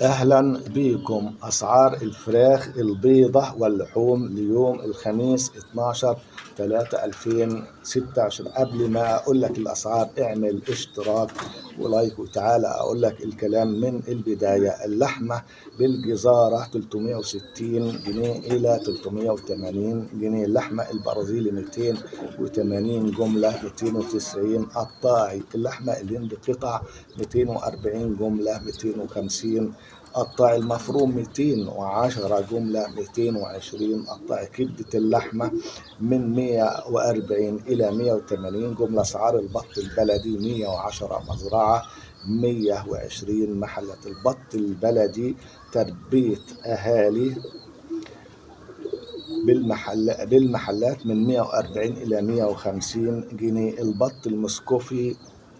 أهلا بكم. أسعار الفراخ البيضة واللحوم ليوم الخميس 12/3/2026. قبل ما أقول لك الأسعار اعمل اشتراك ولايك وتعالى أقول لك الكلام من البداية. اللحمة بالجزارة 360 جنيه إلى 380 جنيه، اللحمة البرازيلي 280 جملة 290 قطاعي، اللحمة الهندي قطع 240 جملة 250 قطاع، المفروم 210 جملة 220 قطاع، كبدة اللحمة من 140 إلى 180 جملة. أسعار البط البلدي 110 مزرعة 120 محلة. البط البلدي تربية أهالي بالمحلات من 140 إلى 150 جنيه. البط المسكوفي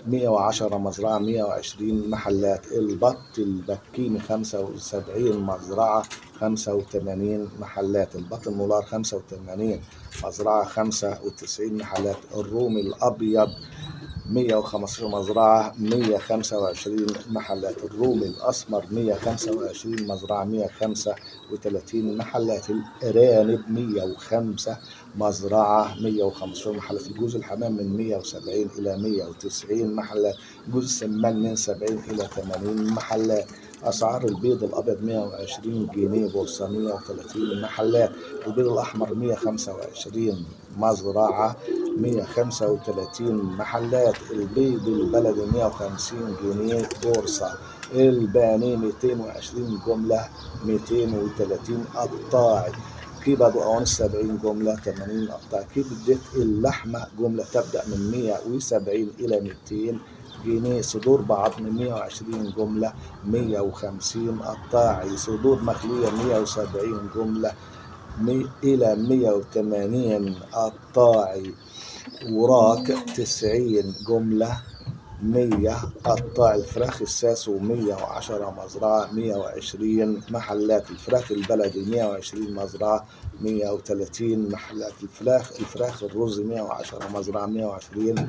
110 مزرعة 120 محلات. البط البكيني 75 مزرعة 85 محلات. البط المولار 85 مزرعة 95 محلات. الرومي الأبيض 115 مزرعة 125 محلات. الرومي الأسمر 125 مزرعة 135 محلات. الأرانب 105 مزرعة 115 محلات. الجوز الحمام من 170 إلى 190 محلات. جوز السمان من 70 إلى 80 محلات. أسعار البيض الأبيض 120 جنيه بورصة 130 محلات. البيض الأحمر 125 مزرعة 135 محلات. البيض البلدي 150 جنيه بورصة. البانيه 220 جملة 230 قطاعي. كبد وقوانص 70 جملة 80 قطاعي. كبدة اللحمة جملة تبدأ من 170 إلى 200 جنيه. صدور بعظم 120 جملة 150 قطاعي. صدور مخلية 170 جملة إلى 180 قطاعي. وراك 90 جملة 100 قطاع. الفراخ الساسو 110 مزرعة 120 محلات. الفراخ البلدي 120 مزرعة 130 محلات. الفراخ الرز 110 مزرعة 120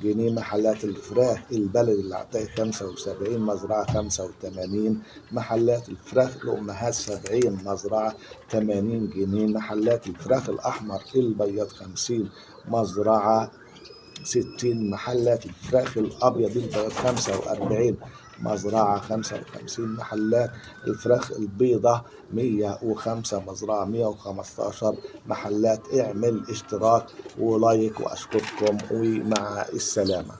جنيه محلات. الفراخ البلدي اللي عطاه 75 مزرعة 85 محلات. الفراخ الأمهات 70 مزرعة 80 جنيه محلات. الفراخ الأحمر البياض 50 مزرعة 60 محلات. الفراخ الأبيض البياض 45 مزرعة 55 محلات. الفراخ البيضة 105 مزرعة 115 محلات. اعمل اشتراك ولايك وأشكركم ومع السلامة.